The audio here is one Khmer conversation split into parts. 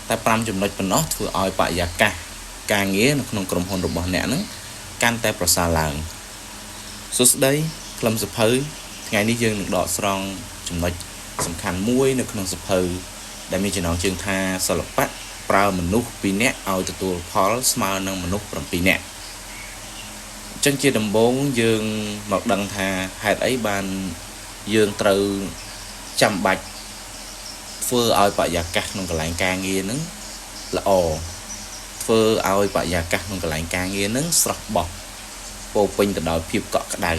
តែ5ចំណុចប៉ុណ្ណោះធ្វើឲ្យបរិយាកាសការងារនៅក្នុងក្រុមហ៊ុនរបស់អ្នកហ្នឹងកាន់តែប្រសើរឡើងសួស្តីខ្លឹមសភៅថ្ងៃនេះយើងនឹងដកស្រង់ចំណុចសំខាន់មួយនៅក្នុងសភៅដែលមានចំណងជើងថាសិល្បៈប្រើមនុស្ស2នាក់ឲ្យទទួលផលស្មើនឹងមនុស្ស7នាក់អញ្ចឹងជាដំបូងយើងមកដឹងថាហេតុអីបានយើងត្រូវចាំបាច់ធ្វើឲ្យបរិយាកាសក្នុងកន្លែងការងារហ្នឹងល្អធ្វើឲ្យបរិយាកាសក្នុងកន្លែងការងារហ្នឹងស្រស់បោះពោពេញទៅដោយភាពកក់ក្ដៅ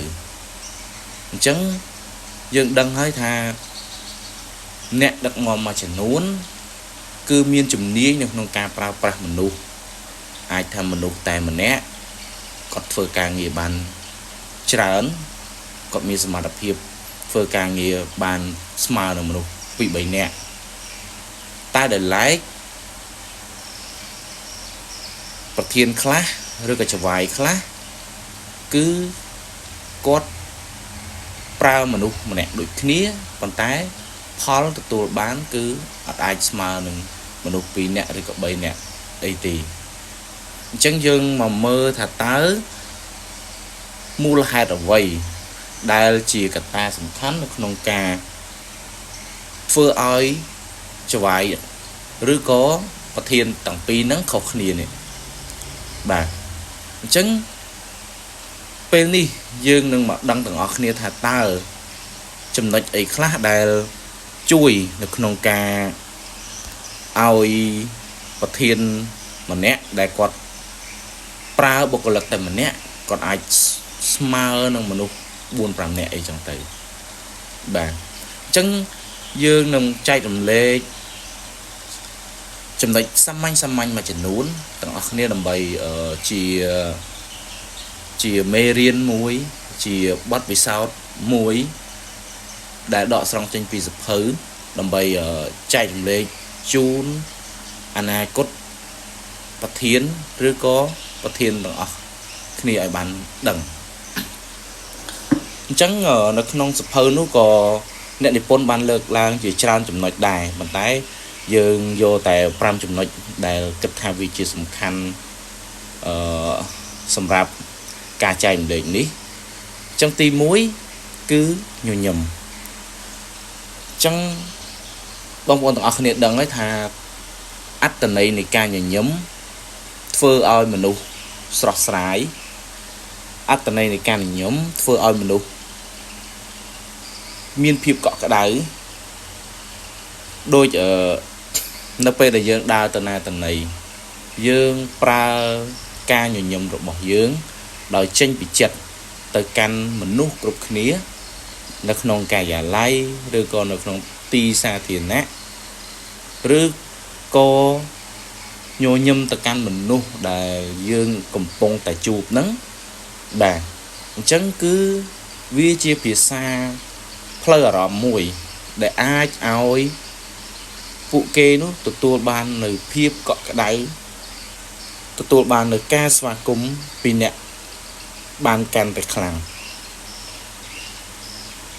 អញ្ចឹងយើងដឹងហើយថាអ្នកដឹកនាំមួយចំនួនគឺមានជំនាញនៅក្នុងការប្រើប្រាស់មនុស្សអាចថាមនុស្សតែម្នាក់គាត់ធ្វើការងារបានច្រើនគាត់មានសមត្ថភាពធ្វើការងារបានស្មើនឹងមនុស្ស2 3នាក់តែដែលឡែកប្រធានខ្លះឬក៏ចៅហ្វាយខ្លះគឺគាត់ប្រើមនុស្សម្នាក់ដូចគ្នាប៉ុន្តែផលទទួលបានគឺអត់អាចស្មើនឹងមនុស្ស2នាក់ឬក៏3នាក់អីទេអញ្ចឹងយើងមកមើលថាតើមូលហេតុអ្វីដែលជាកត្តាសំខាន់នៅក្នុងការធ្វើឲ្យចៅហ្វាយឬក៏ប្រធានទាំងពីរហ្នឹងខុសគ្នានេះបាទអញ្ចឹងពេលនេះយើងនឹងមកដឹងទាំងអស់គ្នាថាតើចំណុចអីខ្លះដែលជួយនៅក្នុងការឲ្យប្រធានម្នាក់ដែលគាត់ប្រើបុគ្គលិកតែម្នាក់គាត់អាចស្មើនឹងមនុស្ស4 5នាក់អីចឹងទៅបាទអញ្ចឹងយើងនឹងចែករំលែកចំណុចសាមញ្ញសាមញ្ញមួយចំនួនទាំងអស់គ្នាដើម្បីជាមេរៀនមួយជាបទពិសោធន៍មួយដែលដកស្រង់ចេញពីសភៅដើម្បីចែករំលែកជូនអនាគតប្រធានឬក៏ប្រធានទាំងអស់គ្នាឲ្យបានដឹងអញ្ចឹងនៅក្នុងសភៅនោះក៏អ្នកនិពន្ធបានលើកឡើងជាច្រើនចំណុចដែរប៉ុន្តែយើងយកតែ5ចំណុចដែលគិតថាវាជាសំខាន់អឺសម្រាប់ការចែករំលែកនេះអញ្ចឹងទី1គឺញញឹមអញ្ចឹងបងប្អូនទាំងអស់គ្នាដឹងហើយថាអត្ថន័យនៃការញញឹមធ្វើឲ្យមនុស្សស្រស់ស្រាយអត្ថន័យនៃការញញឹមធ្វើឲ្យមនុស្សមានភាពកក់ក្ដៅដូចនៅពេលដែលយើងដើរទៅណាទៅណីយើងប្រើការញញឹមរបស់យើងដោយចេញពីចិត្តទៅកាន់មនុស្សគ្រប់គ្នានៅក្នុងការិយាល័យឬក៏នៅក្នុងទីសាធារណៈឬក៏ញញឹមទៅកាន់មនុស្សដែលយើងកំពុងតែជួបហ្នឹងបាទអញ្ចឹងគឺវាជាភាសាផ្លូវអារម្មណ៍មួយដែលអាចឲ្យពួកគេនោះទទួលបាននៅភាពកក់ក្ដៅទទួលបាននៅការស្វាគមន៍ពីអ្នកបានកាន់តែខ្លាំង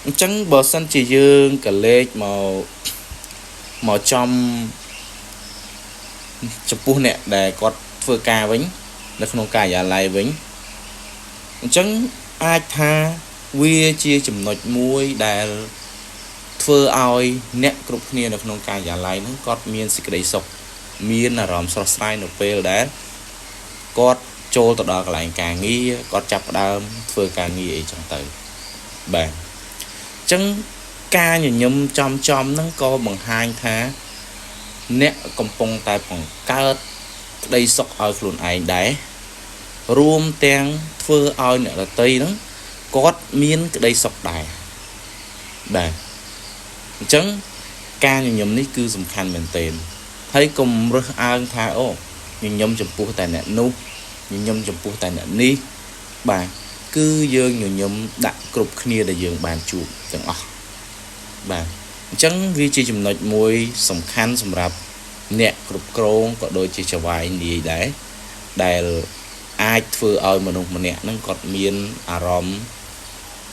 អញ្ចឹងបើសិនជាយើងក៏លេខមកចំចំពោះអ្នកដែលគាត់ធ្វើការវិញនៅក្នុងការិយាល័យវិញអញ្ចឹងអាចថាវាជាចំណុចមួយដែលធ្វើឲ្យអ្នកគ្រប់គ្នានៅក្នុងការិយាល័យហ្នឹងគាត់មានសេចក្តីសុខមានអារម្មណ៍ស្រស់ស្រាយនៅពេលដែលគាត់ចូលទៅដល់កន្លែងការងារគាត់ចាប់ផ្ដើមធ្វើការងារអីចឹងទៅបាទអញ្ចឹងការញញឹមចំចំហ្នឹងក៏បង្ហាញថាអ្នកកំពុងតែបង្កើតក្តីសុខឲ្យខ្លួនឯងដែររួមទាំងធ្វើឲ្យអ្នកដទៃហ្នឹងគាត់មានក្តីសុខដែរបាទអញ្ចឹងការញញឹមនេះគឺសំខាន់មែនទែនហើយកុំរើសអើងថាអូញញឹមចំពោះតែអ្នកនោះញញឹមចំពោះតែអ្នកនេះបាទគឺយើងញញឹមដាក់គ្រប់គ្នាដែលយើងបានជួបទាំងអស់បាទអញ្ចឹងវាជាចំណុចមួយសំខាន់សម្រាប់អ្នកគ្រប់គ្រងក៏ដូចជាចៅហ្វាយនាយដែរដែលអាចធ្វើឲ្យមនុស្សម្នាក់ហ្នឹងគាត់មានអារម្មណ៍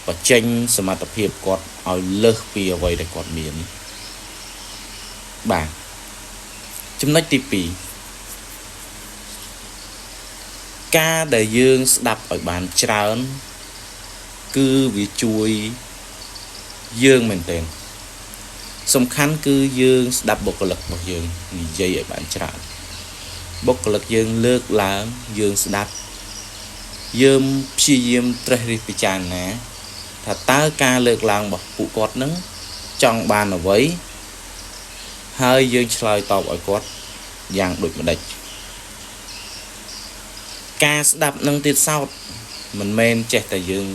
បញ្ចេញសមត្ថភាពគាត់ឲ្យលើសពីអ្វីដែលគាត់មានបាទ ចំណុចទី2ការដែលយើងស្ដាប់ឲ្យបានច្រើនគឺវាជួយយើងមែនទែនសំខាន់គឺយើងស្ដាប់បុគ្គលិករបស់យើងនិយាយឲ្យបានច្រើនបុគ្គលិកយើងលើកឡើងយើងស្ដាប់យើងព្យាយាមត្រេះរិះពិចារណាថាតើការលើកឡើងរបស់ពួកគាត់នឹងចង់បានអ្វីហើយយើងឆ្លើយតបឲ្យគាត់យ៉ាងដូចម្ដេចការស្ដាប់នឹងទៀតសោតមិនមែនចេះតែយើង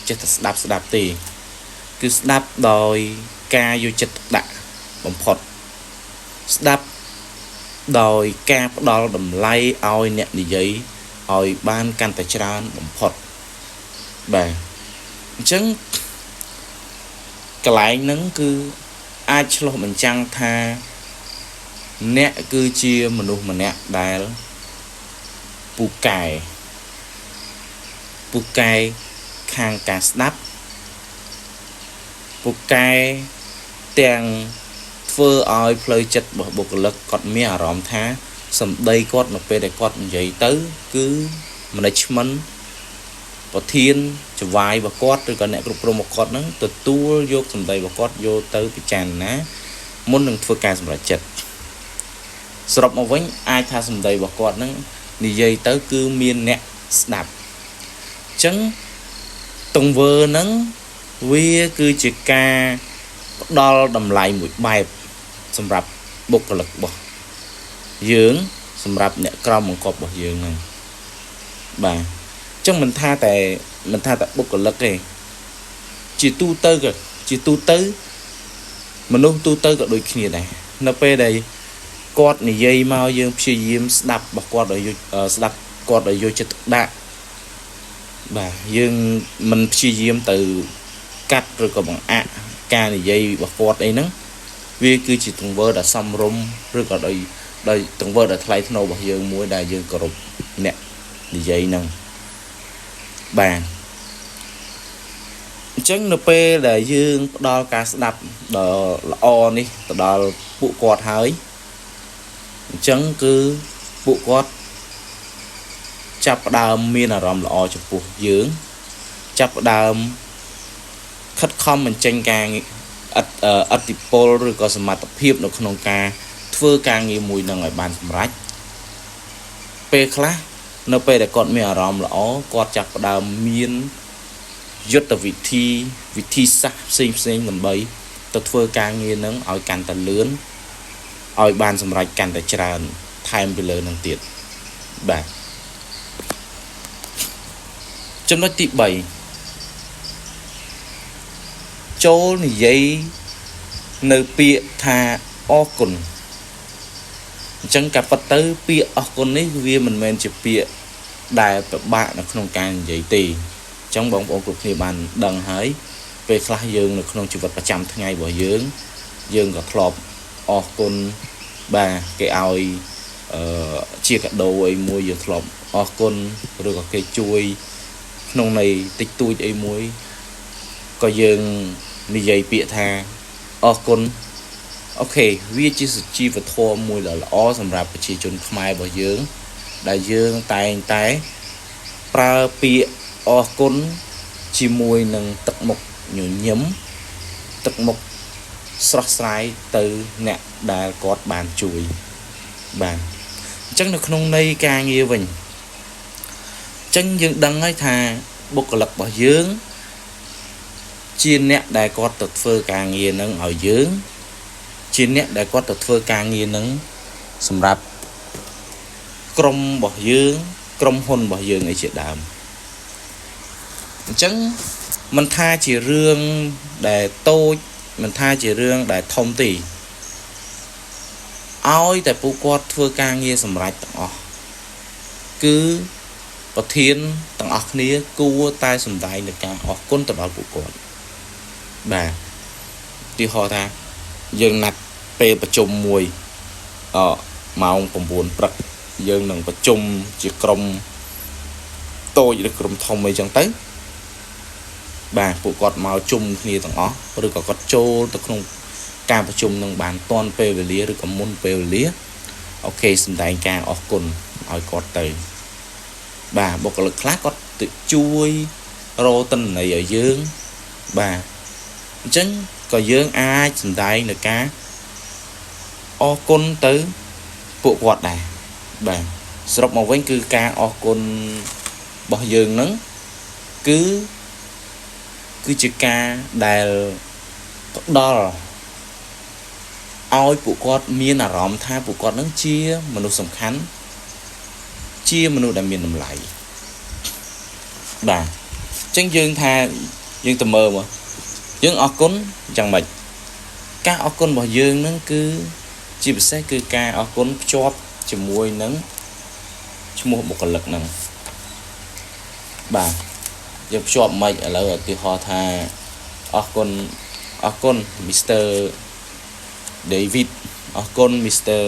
ចេះតែស្ដាប់ស្ដាប់ទេគឺស្ដាប់ដោយការយកចិត្តទុកដាក់បំផុតស្ដាប់ដោយការផ្ដល់តម្លៃឲ្យអ្នកនិយាយឲ្យបានកាន់តែច្រើនបំផុតបាទអញ្ចឹងកន្លែងហ្នឹងគឺអាចឆ្លុះបញ្ចាំងថាអ្នកគឺជាមនុស្សម្នាក់ដែលពូកែពូកែខាងការស្ដាប់ពូកែទាំងធ្វើឲ្យផ្លូវចិត្តរបស់បុគ្គលិកគាត់មានអារម្មណ៍ថាសម្ដីគាត់នៅពេលដែលគាត់និយាយទៅគឺ management ប្រធានចៅហ្វាយរបស់គាត់ឬក៏អ្នកគ្រប់គ្រងរបស់គាត់នឹងទទួលយកសម្ដីរបស់គាត់យកទៅពិចារណាមុននឹងធ្វើការសម្រេចចិត្តសរុបមកវិញអាចថាសម្ដីរបស់គាត់នឹងនិយាយទៅគឺមានអ្នកស្ដាប់អញ្ចឹងទង្វើហ្នឹងវាគឺជាការផ្ដល់តម្លៃមួយបែបសម្រាប់បុគ្គលិករបស់យើងសម្រាប់អ្នកក្រោមបង្គាប់របស់យើងហ្នឹងបាទអញ្ចឹងមិនថាតែបុគ្គលិកទេជាទូទៅក៏ជាទូទៅមនុស្សទូទៅក៏ដូចគ្នាដែរនៅពេលដែលគាត់និយាយមកយើងព្យាយាមស្ដាប់របស់គាត់ឲ្យស្ដាប់គាត់ឲ្យយកចិត្តទុកដាក់បាទយើងមិនព្យាយាមទៅកាត់ឬក៏បង្អាក់ការនិយាយរបស់គាត់អីហ្នឹងវាគឺជាទង្វើដ៏សមរម្យឬក៏ដោយទង្វើដ៏ថ្លៃថ្នូររបស់យើងមួយដែលយើងគោរពអ្នកនិយាយហ្នឹងបាទអញ្ចឹងនៅពេលដែលយើងផ្ដល់ការស្ដាប់ដ៏ល្អនេះទៅដល់ពួកគាត់ហើយអញ្ចឹងគឺពួកគាត់ចាប់ផ្ដើមមានអារម្មណ៍ល្អចំពោះយើងចាប់ផ្ដើមខិតខំបញ្ចេញការឥទ្ធិពលឬក៏សមត្ថភាពនៅក្នុងការធ្វើការងារមួយនឹងឲ្យបានសម្រេចពេលខ្លះនៅពេលដែលគាត់មានអារម្មណ៍ល្អគាត់ចាប់ផ្ដើមមានយុទ្ធវិធីវិធីសាស្ត្រផ្សេងផ្សេងដើម្បីទៅធ្វើការងារនឹងឲ្យកាន់តែលឿនឲ្យបានសម្រេចកាន់តែច្រើនថែមពីលើនឹងទៀតបាទចំណុចទី3ចូលនិយាយនៅពាក្យថាអរគុណអញ្ចឹងការពិតទៅពាក្យអរគុណនេះវាមិនមែនជាពាក្យដែលពិបាកនៅក្នុងការនិយាយទេអញ្ចឹងបងប្អូនគ្រប់គ្នាបានដឹងហើយពេលខ្លះយើងនៅក្នុងជីវិតប្រចាំថ្ងៃរបស់យើងយើងក៏ធ្លាប់អរគុណបាទគេឲ្យជាកាដូអីមួយយើងធ្លាប់អរគុណឬក៏គេជួយក្នុងន័យតិចតួចអីមួយក៏យើងនិយាយពាក្យថាអរគុណអូខេវាជាសុជីវធម៌មួយដ៏ល្អសម្រាប់ប្រជាជនខ្មែររបស់យើងដែលយើងតែងតែប្រើពាក្យអរគុណជាមួយនឹងទឹកមុខញញឹមទឹកមុខស្រស់ស្រាយទៅអ្នកដែលគាត់បានជួយបាទអញ្ចឹងនៅក្នុងន័យការងារវិញអញ្ចឹងយើងដឹងហើយថាបុគ្គលិករបស់យើងជាអ្នកដែលគាត់ទៅធ្វើការងារនឹងឲ្យយើងជាអ្នកដែលគាត់ទៅធ្វើការងារនឹងសម្រាប់ក្រុមរបស់យើងក្រុមហ៊ុនរបស់យើងអីជាដើមអញ្ចឹងមិនថាជារឿងដែលតូចមិនថាជារឿងដែលធំទេឲ្យតែពួកគាត់ធ្វើការងារសម្រេចទាំងអស់គឺប្រធានទាំងអស់គ្នាគួរតែសម្ដែងនៅការអរគុណទៅដល់ពួកគាត់បាទឧទាហរណ៍ថាយើងណាត់ពេលប្រជុំមួយម៉ោង9ព្រឹកយើងនឹងប្រជុំជាក្រុមតូចឬក្រុមធំអីចឹងទៅបាទពួកគាត់មកជុំគ្នាទាំងអស់ឬក៏គាត់ចូលទៅក្នុងការប្រជុំនឹងបានទាន់ពេលវេលាឬក៏មុនពេលវេលា OK សម្ដែងការអរគុណឲ្យគាត់ទៅបាទបុគ្គលិកខ្លះគាត់ទៅជួយរកទិន្នន័យឲ្យយើងបាទអញ្ចឹងក៏យើងអាចសម្ដែងនៅការអរគុណទៅពួកគាត់ដែរបាទសរុបមកវិញគឺការអរគុណរបស់យើងហ្នឹងគឺជាការដែលផ្ដល់ឲ្យពួកគាត់មានអារម្មណ៍ថាពួកគាត់នឹងជាមនុស្សសំខាន់ជាមនុស្សដែលមានតម្លៃបាទអញ្ចឹងយើងថាយើងទៅមើលមកយើងអរគុណយ៉ាងម៉េចការអរគុណរបស់យើងនឹងគឺជាពិសេសគឺការអរគុណភ្ជាប់ជាមួយនឹងឈ្មោះបុគ្គលិកហ្នឹងបាទយើងភ្ជាប់មិនឥឡូវឧទាហរណ៍ថាអរគុណអរគុណ Mr. David អរគុណ Mr.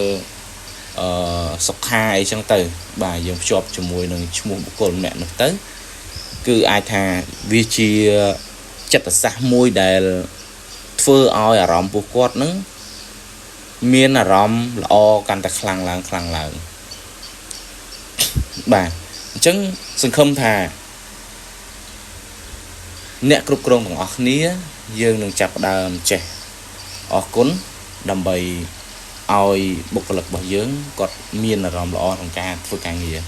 អឺសុខាអីចឹងទៅ បាទយើងភ្ជាប់ជាមួយនឹងឈ្មោះបុគ្គលម្នាក់នោះទៅគឺអាចថាវាជាចិត្តសាស្ត្រមួយដែលធ្វើឲ្យអារម្មណ៍ពួកគាត់នឹងមានអារម្មណ៍ល្អកាន់តែខ្លាំងឡើងខ្លាំងឡើងបាទអញ្ចឹងសង្ឃឹមថាអ្នកគ្រប់គ្រងទាំងអស់គ្នាយើងនឹងចាប់ផ្ដើមចេះអរគុណដើម្បីឲ្យបុគ្គលិករបស់យើងគាត់មានអារម្មណ៍ល្អក្នុងការធ្វើការងារ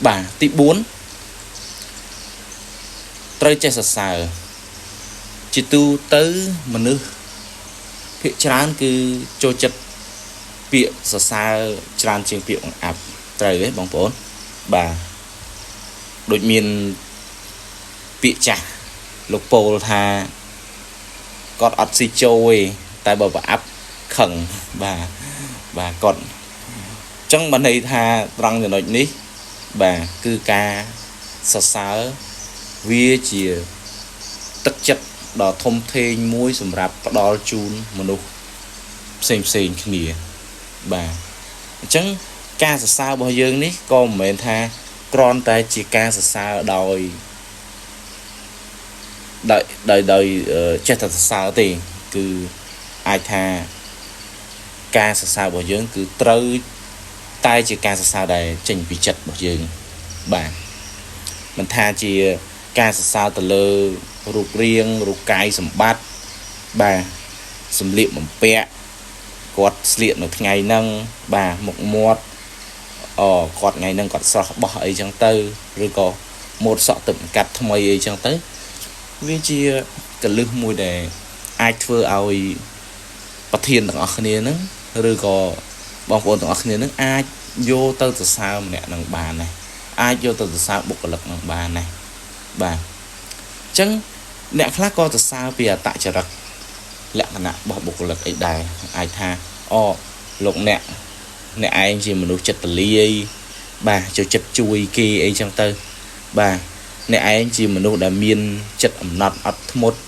បាទទី4ត្រូវចេះសរសើរជាទូទៅមនុស្សភាគច្រើនគឺចូលចិត្តពាក្យសរសើរច្រើនជាងពាក្យបង្អាប់ត្រូវទេបងប្អូនបាទដូចមានពាក្យចាស់លោកពោលថាគាត់អត់ស៊ីចូលទេតែបើប្រអាប់ខឹងបាទបាទគាត់អញ្ចឹងបានន័យថាត្រង់ចំណុចនេះបាទគឺការសរសើរវាជាទឹកចិត្តដ៏ធំធេងមួយសម្រាប់ផ្ដល់ជូនមនុស្សផ្សេងផ្សេងគ្នាបាទអញ្ចឹងការសរសើររបស់យើងនេះក៏មិនមែនថាគ្រាន់តែជាការសរសើរដោយដោយដោយដោយចេះតែសរសើរទេគឺអាចថាការសរសើររបស់យើងគឺត្រូវតែជាការសរសើរដែលចេញពីចិត្តរបស់យើងបាទមិនថាជាការសរសើរទៅលើរូបរាងរូបកាយសម្បត្តិបាទសម្លៀកបំពាក់គាត់ស្លៀកនៅថ្ងៃហ្នឹងបាទមុខមាត់អគាត់ថ្ងៃហ្នឹងគាត់ស្រស់បោះអីចឹងទៅឬក៏ម៉ូតសក់ទឹកកាត់ថ្មីអីចឹងទៅវាជាកលឹះមួយដែលអាចធ្វើឲ្យប្រធានទាំងអស់គ្នាហ្នឹងឬក៏បងប្អូនទាំងអស់គ្នាហ្នឹងអាចយកទៅសរសើរម្នាក់នឹងបានដែរអាចយកទៅសរសើរបុគ្គលិកនឹងបានដែរបាទអញ្ចឹងអ្នកខ្លះក៏សរសើរពីអត្តចរិតលក្ខណៈរបស់បុគ្គលិកអីដែរអាចថាអូលោកអ្នកអ្នកឯងជាមនុស្សចិត្តទលាយបាទចូលចិត្តជួយគេអីចឹងទៅបាទអ្នកឯងជាមនុស្សដែលមានចិត្តអំណត់អត់ធ្មត់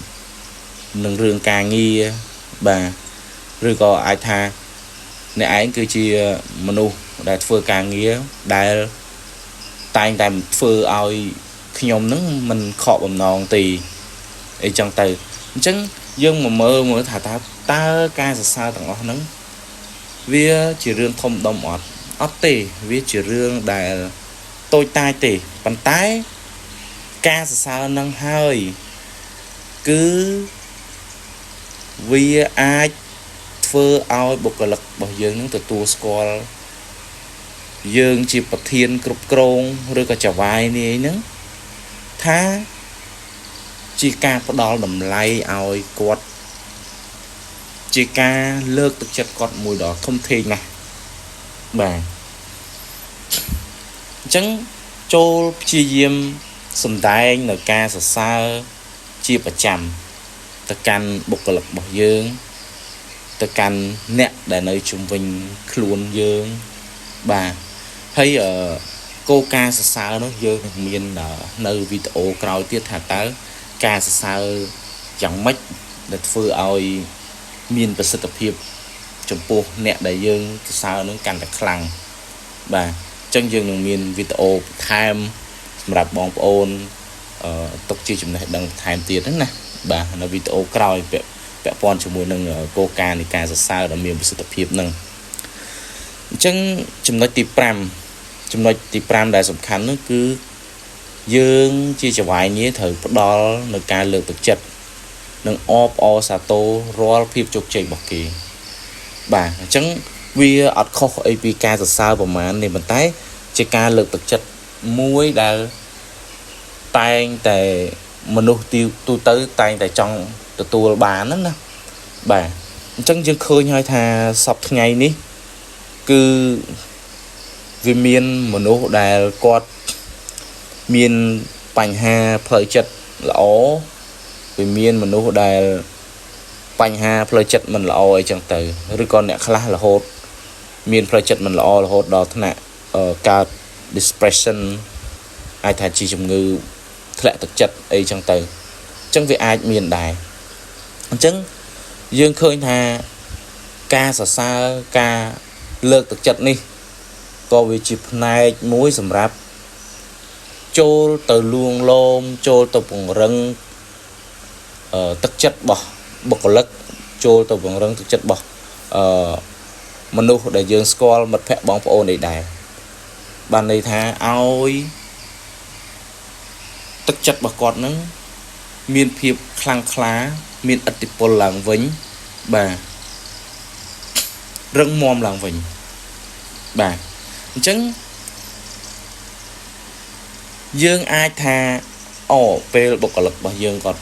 នឹងរឿងការងារបាទឬក៏អាចថាអ្នកឯងគឺជាមនុស្សដែលធ្វើការងារដែលតែងតែធ្វើឲ្យខ្ញុំនឹងមិនខកបំណងទេអីចឹងទៅអញ្ចឹងយើងមកមើលមើលថាតើការសរសើរទាំងអស់ហ្នឹងវាជារឿងធំដុំអត់អត់ទេវាជារឿងដែលតូចតាចទេប៉ុន្តែការសរសើរនឹងហើយគឺវាអាចធ្វើឲ្យបុគ្គលិករបស់យើងនឹងទទួលស្គាល់យើងជាប្រធានគ្រប់គ្រងឬក៏ចៅហ្វាយនេះហ្នឹងថាជាការផ្ដល់តម្លៃឲ្យគាត់ជាការលើកទឹកចិត្តគាត់មួយដ៏ធំធេងណាស់បាទអញ្ចឹងចូលព្យាយាមសម្ដែងនៅការសរសើរជាប្រចាំទៅកាន់បុគ្គលិករបស់យើងទៅកាន់អ្នកដែលនៅជុំវិញខ្លួនយើងបាទហើយគោលការណ៍សរសើរនោះយើងនឹងមាននៅវីដេអូក្រោយទៀតថាតើការសរសើរយ៉ាងម៉េចដែលធ្វើឲ្យមានប្រសិទ្ធភាពចំពោះអ្នកដែលយើងសរសើរនឹងកាន់តែខ្លាំងបាទអញ្ចឹងយើងនឹងមានវីដេអូបន្ថែមសម្រាប់បងប្អូនទុកជាចំណេះដឹងបន្ថែមទៀតហ្នឹងណាបាទនៅវីដេអូក្រោយពាក់ព័ន្ធជាមួយនឹងគោលការណ៍នៃការសរសើរដ៏មានប្រសិទ្ធភាពហ្នឹង ញ្ចឹងចំណុចទី5ចំណុចទី5ដែលសំខាន់នោះគឺយើងជាចៅហ្វាយនាយត្រូវផ្ដល់នៅការលើកទឹកចិត្តនិងអបអរសាទររាល់ភាពជោគជ័យរបស់គេបាទអញ្ចឹងវាអត់ខុសអីពីការសរសើរប្រមាណនេះប៉ុន្តែជាការលើកទឹកចិត្តមួយដែលតែងតែមនុស្សទីទូទៅតែងតែចង់ទទួលបានហ្នឹងណាបាទអញ្ចឹងយើងឃើញហើយថាសប្តាហ៍ថ្ងៃនេះគឺវាមានមនុស្សដែលគាត់មានបញ្ហាផ្លូវចិត្តល្អវាមានមនុស្សដែលបញ្ហាផ្លូវចិត្តមិនល្អអីចឹងទៅឬក៏អ្នកខ្លះរហូតមានផ្លូវចិត្តមិនល្អរហូតដល់ថ្នាក់កើត depression អាចថាជាជំងឺធ្លាក់ទឹកចិត្តអីចឹងទៅអញ្ចឹងវាអាចមានដែរអញ្ចឹងយើងឃើញថាការសរសើរការលើកទឹកចិត្តនេះក៏វាជាផ្នែកមួយសម្រាប់ចូលទៅលួងលោមចូលទៅពង្រឹងទឹកចិត្តរបស់បុគ្គលិកចូលទៅពង្រឹងទឹកចិត្តរបស់អឺមនុស្សដែលយើងស្គាល់មិត្តភ័ក្តិបងប្អូនអីដែរបានន័យថាឲ្យទឹកចិត្តរបស់គាត់នឹងមានភាពខ្លាំងក្លាមានឥទ្ធិពលឡើងវិញបាទរឹងមាំឡើងវិញបាទអញ្ចឹងយើងអាចថាអូពេលបុគ្គលិករបស់យើងគាត់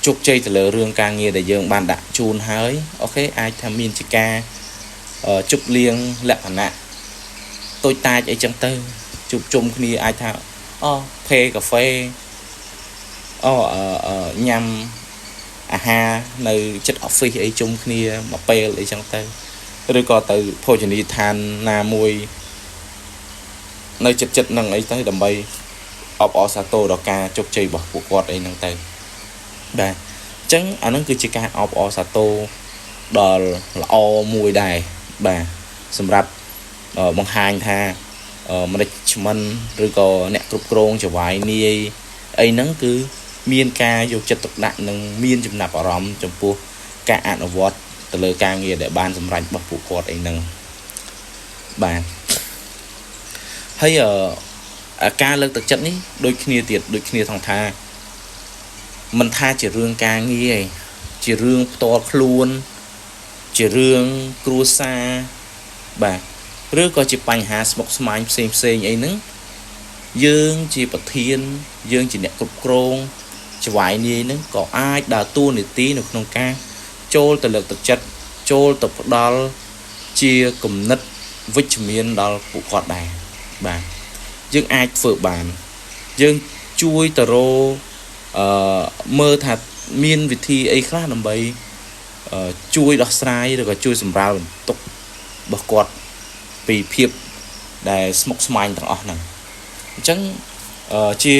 ជោគជ័យទៅលើរឿងការងារដែលយើងបានដាក់ជូនហើយ OK អាចថាមានជាការជប់លៀងលក្ខណៈតូចតាចអីចឹងទៅជួបជុំគ្នាអាចថាអូភេកាហ្វេអូអឺញ៉ាំអាហារនៅចិត្ត office អីជុំគ្នាមួយពេលអីចឹងទៅឬក៏ទៅភោជនីយដ្ឋានណាមួយនៅចិត្តចិត្តនឹងអីទៅដើម្បីអបអរសាទរដល់ការជោគជ័យរបស់ពួកគាត់អីហ្នឹងទៅបាទអញ្ចឹងអាហ្នឹងគឺជាការអបអរសាទរដល់ល្អមួយដែរបាទសម្រាប់បង្ហាញថា management ឬក៏អ្នកគ្រប់គ្រងចៅហ្វាយនាយអីហ្នឹងគឺមានការយកចិត្តទុកដាក់និងមានចំណាប់អារម្មណ៍ចំពោះការអនុវត្តទៅលើការងារដែលបានសម្រេចរបស់ពួកគាត់អីហ្នឹងបាទហើយអឺការលើកទឹកចិត្តនេះដូចគ្នាទៀតដូចគ្នាថងថាមិនថាជារឿងការងារឯងជារឿងផ្ទាល់ខ្លួនជារឿងគ្រួសារបាទឬក៏ជាបញ្ហាស្មុគស្មាញផ្សេងផ្សេងអីហ្នឹងយើងជាប្រធានយើងជាអ្នកគ្រប់គ្រងចៅហ្វាយនាយហ្នឹងក៏អាចដើរតួនាទីនៅក្នុងការចូលទៅលើកទឹកចិត្តចូលទៅផ្ដល់ជាគំនិតវិជ្ជមានដល់ពួកគាត់ដែរបាទយើងអាចធ្វើបានយើងជួយទៅរកអឺមើលថាមានវិធីអីខ្លះដើម្បីជួយដោះស្រាយឬក៏ជួយសម្រាលបន្ទុករបស់គាត់ពីភាពដែលស្មុគស្មាញទាំងអស់ហ្នឹងអញ្ចឹងជា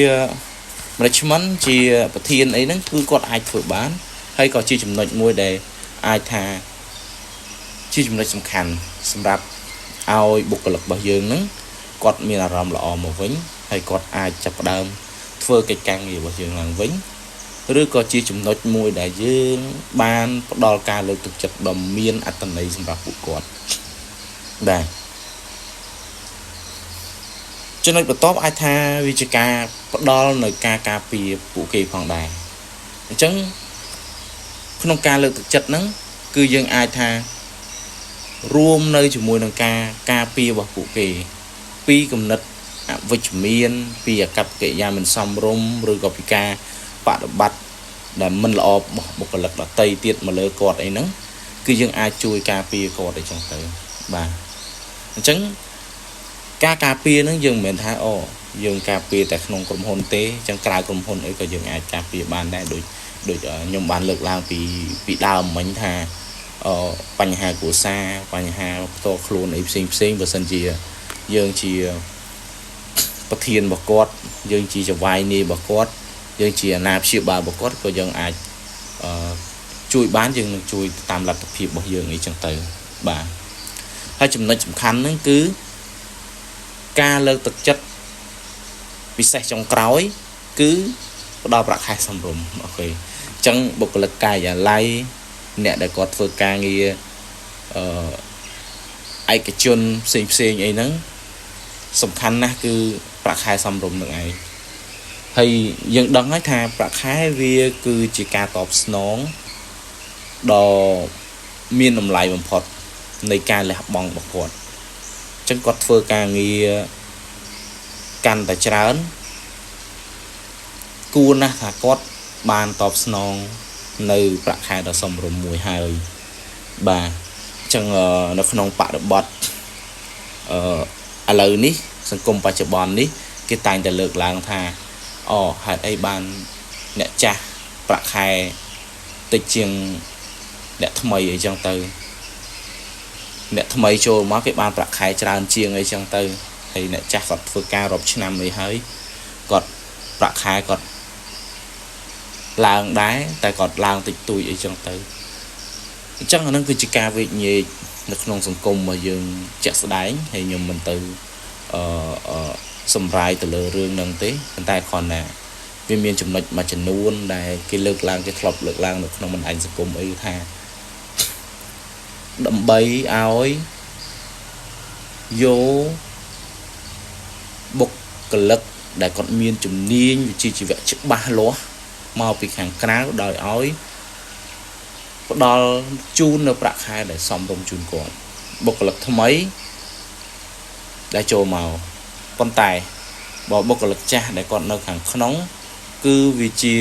management ជាប្រធានអីហ្នឹងគឺគាត់អាចធ្វើបានហើយក៏ជាចំណុចមួយដែលអាចថាជាចំណុចសំខាន់សម្រាប់ឲ្យបុគ្គលិករបស់យើងហ្នឹងគាត់មានអារម្មណ៍ល្អមកវិញហើយគាត់អាចចាប់ផ្ដើមធ្វើកិច្ចការងាររបស់យើងឡើងវិញឬក៏ជាចំណុចមួយដែលយើងបានផ្ដល់ការលើកទឹកចិត្តដ៏មានអត្ថន័យសម្រាប់ពួកគាត់បាទចំណុចបន្ទាប់អាចថាវាជាការផ្ដល់នៅការការពារពួកគេផងដែរអញ្ចឹងក្នុងការលើកទឹកចិត្តហ្នឹងគឺយើងអាចថារួមនៅជាមួយនឹងការការពាររបស់ពួកគេពីគំនិតអវិជ្ជមានពីអាកប្បកិរិយាមិនសមរម្យឬក៏ពីការបដិបត្តិដែលមិនល្អរបស់បុគ្គលិកដទៃទៀតមកលើគាត់អីហ្នឹងគឺយើងអាចជួយការពារគាត់អីចឹងទៅបាទអញ្ចឹងការការពារហ្នឹងយើងមិនមែនថាអូយើងការពារតែក្នុងក្រុមហ៊ុនទេអញ្ចឹងក្រៅក្រុមហ៊ុនអីក៏យើងអាចការពារបានដែរដូចដូចខ្ញុំបានលើកឡើងពីពីដើមមិញថាអឺបញ្ហាគ្រួសារបញ្ហាផ្ទាល់ខ្លួនអីផ្សេងផ្សេងបើសិនជាយើងជាប្រធានរបស់គាត់យើងជាចៅហ្វាយនាយរបស់គាត់យើងជាអាណាព្យាបាលរបស់គាត់ក៏យើងអាចអឺជួយបានយើងនឹងជួយតាមលទ្ធភាពរបស់យើងអីចឹងទៅបាទហើយចំណុចសំខាន់ហ្នឹងគឺការលើកទឹកចិត្តពិសេសចុងក្រោយគឺផ្ដល់ប្រាក់ខែសមរម្យ OK អញ្ចឹងបុគ្គលិកការិយាល័យអ្នកដែលគាត់ធ្វើការងារអឺ ឯកជនផ្សេងផ្សេងអីហ្នឹងសំខាន់ណាស់គឺប្រាក់ខែសមរម្យនឹងឯងហើយយើងដឹងហើយថាប្រាក់ខែវាគឺជាការតបស្នងដ៏មានតម្លៃបំផុតនៃការលះបង់របស់គាត់អញ្ចឹងគាត់ធ្វើការងារកាន់តែច្រើនគួរណាស់ថាគាត់បានតបស្នងនៅប្រាក់ខែដ៏សមរម្យមួយហើយបាទអញ្ចឹងនៅក្នុងបរិបទឥឡូវនេះសង្គមបច្ចុប្បន្ននេះគេតែងតែលើកឡើងថាអូហេតុអីបានអ្នកចាស់ប្រាក់ខែតិចជាងអ្នកថ្មីអីចឹងទៅអ្នកថ្មីចូលមកគេបានប្រាក់ខែច្រើនជាងអីចឹងទៅហើយអ្នកចាស់គាត់ធ្វើការរាប់ឆ្នាំអីហើយគាត់ប្រាក់ខែគាត់ឡើងដែរតែគាត់ឡើងតិចតួចអីចឹងទៅអញ្ចឹងអានឹងគឺជាការវែកញែកនៅក្នុងសង្គមរបស់យើងជាក់ស្ដែងហើយខ្ញុំមិនទៅអឺសម្រាយទៅលើរឿងហ្នឹងទេប៉ុន្តែគ្រាន់តែវាមានចំណុចមួយចំនួនដែលគេលើកឡើងគេធ្លាប់លើកឡើងនៅក្នុងបណ្ដាញសង្គមអីថាដើម្បីឲ្យយកបុគ្គលិកដែលគាត់មានជំនាញវិជ្ជាជីវៈច្បាស់លាស់មកពីខាងក្រៅដោយឲ្យផ្ដល់ជូននៅប្រាក់ខែដែលសមរម្យជូនគាត់បុគ្គលិកថ្មីដែលចូលមកប៉ុន្តែបើបុគ្គលិកចាស់ដែលគាត់នៅខាងក្នុងគឺវាជា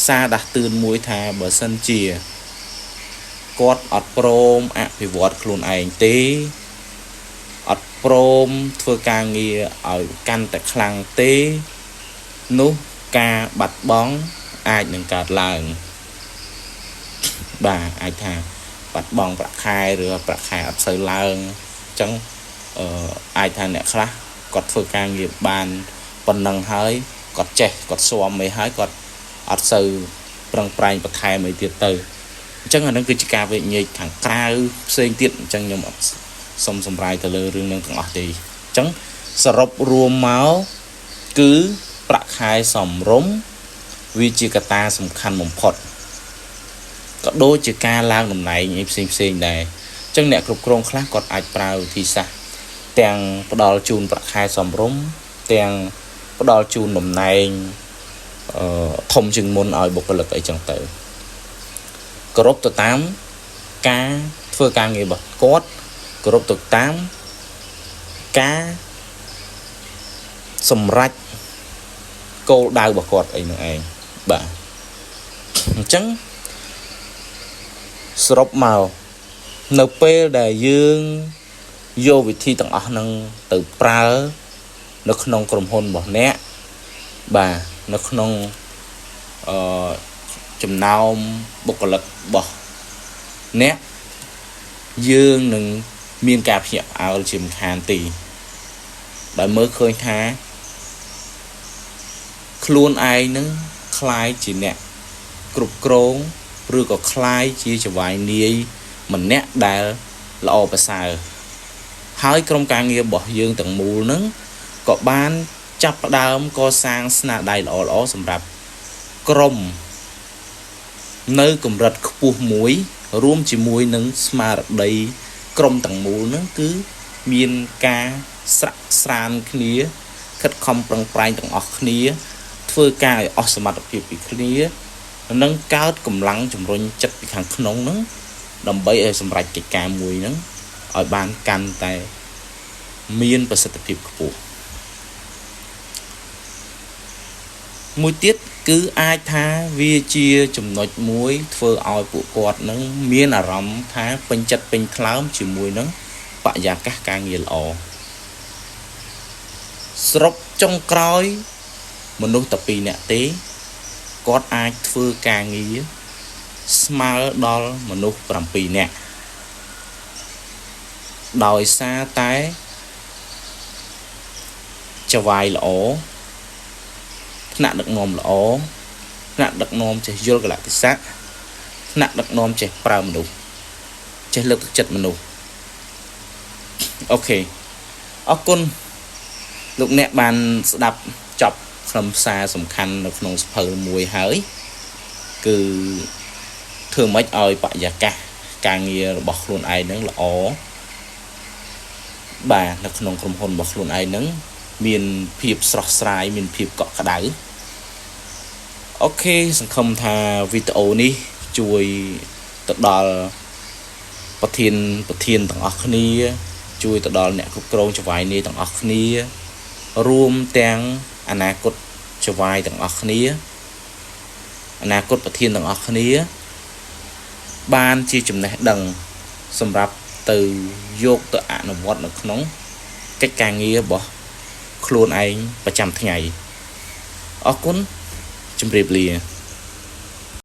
សារដាស់តឿនមួយថាបើសិនជាគាត់អត់ព្រមអភិវឌ្ឍខ្លួនឯងទេអត់ព្រមធ្វើការងារឲ្យកាន់តែខ្លាំងទេនោះការបាត់បង់អាចនឹងកើតឡើងបាទអាចថាបាត់បង់ប្រាក់ខែឬប្រាក់ខែអត់សូវឡើងអញ្ចឹងអាចថាអ្នកខ្លះគាត់ធ្វើការងារបានប៉ុណ្ណឹងហើយគាត់ចេះគាត់ស៊ាំអីហើយគាត់អត់សូវប្រឹងប្រែងបន្ថែមអីទៀតទៅអញ្ចឹងអានឹងគឺជាការវែកញែកខាងក្រៅផ្សេងទៀតអញ្ចឹងខ្ញុំអត់សុំសម្រាយទៅលើរឿងនឹងទាំងអស់ទេអញ្ចឹងសរុបរួមមកគឺប្រាក់ខែសមរម្យវាជាកត្តាសំខាន់បំផុតក៏ដូចជាការឡើងតំណែងអីផ្សេងផ្សេងដែរអញ្ចឹងអ្នកគ្រប់គ្រងខ្លះគាត់អាចប្រើវិធីសាស្ត្រទាំងផ្ដល់ជូនប្រាក់ខែសមរម្យទាំងផ្ដល់ជូនតំណែងធំជាងមុនឲ្យបុគ្គលិកអីចឹងទៅគោរពទៅតាមការធ្វើការងាររបស់គាត់គោរពទៅតាមការសម្រេចគោលដៅរបស់គាត់អីនឹងឯងបាទអញ្ចឹងសរុបមកនៅពេលដែលយើងយកវិធីទាំងអស់ហ្នឹងទៅប្រើនៅក្នុងក្រុមហ៊ុនរបស់អ្នកបាទនៅក្នុងចំណោមបុគ្គលិករបស់អ្នកយើងនឹងមានការភ្ញាក់ផ្អើលជាមិនខានទេដោយមើលឃើញថាខ្លួនឯងនឹងក្លាយជាអ្នកគ្រប់គ្រងឬក៏ក្លាយជាចៅហ្វាយនាយម្នាក់ដែលល្អប្រសើរហើយក្រុមការងាររបស់យើងទាំងមូលនឹងក៏បានចាប់ផ្ដើមកសាងស្នាដៃល្អៗសម្រាប់ក្រុមនៅកម្រិតខ្ពស់មួយរួមជាមួយនឹងស្មារតីក្រុមទាំងមូលនឹងគឺមានការស្រាក់ស្រានគ្នាខិតខំប្រឹងប្រែងទាំងអស់គ្នាធ្វើការឲ្យអស់សមត្ថភាពពីគ្នានិងកើតកម្លាំងជំរុញចិត្តពីខាងក្នុងហ្នឹងដើម្បីឲ្យសម្រេចកិច្ចការមួយហ្នឹងឲ្យបានកាន់តែមានប្រសិទ្ធភាពខ្ពស់មួយទៀតគឺអាចថាវាជាចំណុចមួយធ្វើឲ្យពួកគាត់នឹងមានអារម្មណ៍ថាពេញចិត្តពេញថ្លើមជាមួយនឹងបរិយាកាសការងារល្អសរុបចុងក្រោយមនុស្សតែ2នាក់ទេគាត់អាចធ្វើការងារស្មើដល់មនុស្ស7នាក់ដោយសារតែចៅហ្វាយល្អថ្នាក់ដឹកនាំល្អថ្នាក់ដឹកនាំចេះយល់កលៈទេសៈថ្នាក់ដឹកនាំចេះប្រើមនុស្សចេះលើកទឹកចិត្តមនុស្សអូខេអរគុណលោកអ្នកបានស្ដាប់ចប់ខ្លឹមសារសំខាន់នៅក្នុងសភៅមួយហើយគឺធ្វើម៉េចឲ្យបរិយាកាសការងាររបស់ខ្លួនឯងនឹងល្អ បាទនៅក្នុងក្រុមហ៊ុនរបស់ខ្លួនឯងហ្នឹងមានភាពស្រស់ស្រាយមានភាពកក់ក្ដៅOK សង្ឃឹមថាវីដេអូនេះជួយទៅដល់ប្រធានប្រធានទាំងអស់គ្នា ជួយទៅដល់អ្នកគ្រប់គ្រងចៅហ្វាយនាយទាំងអស់គ្នា រួមទាំងអនាគតចៅហ្វាយទាំងអស់គ្នាអនាគតប្រធានទាំងអស់គ្នា បានជាចំណេះដឹងសម្រាប់ទៅយកទៅអនុវត្តនៅក្នុងកិច្ចការងាររបស់ខ្លួនឯងប្រចាំថ្ងៃអរគុណជម្រាបលា។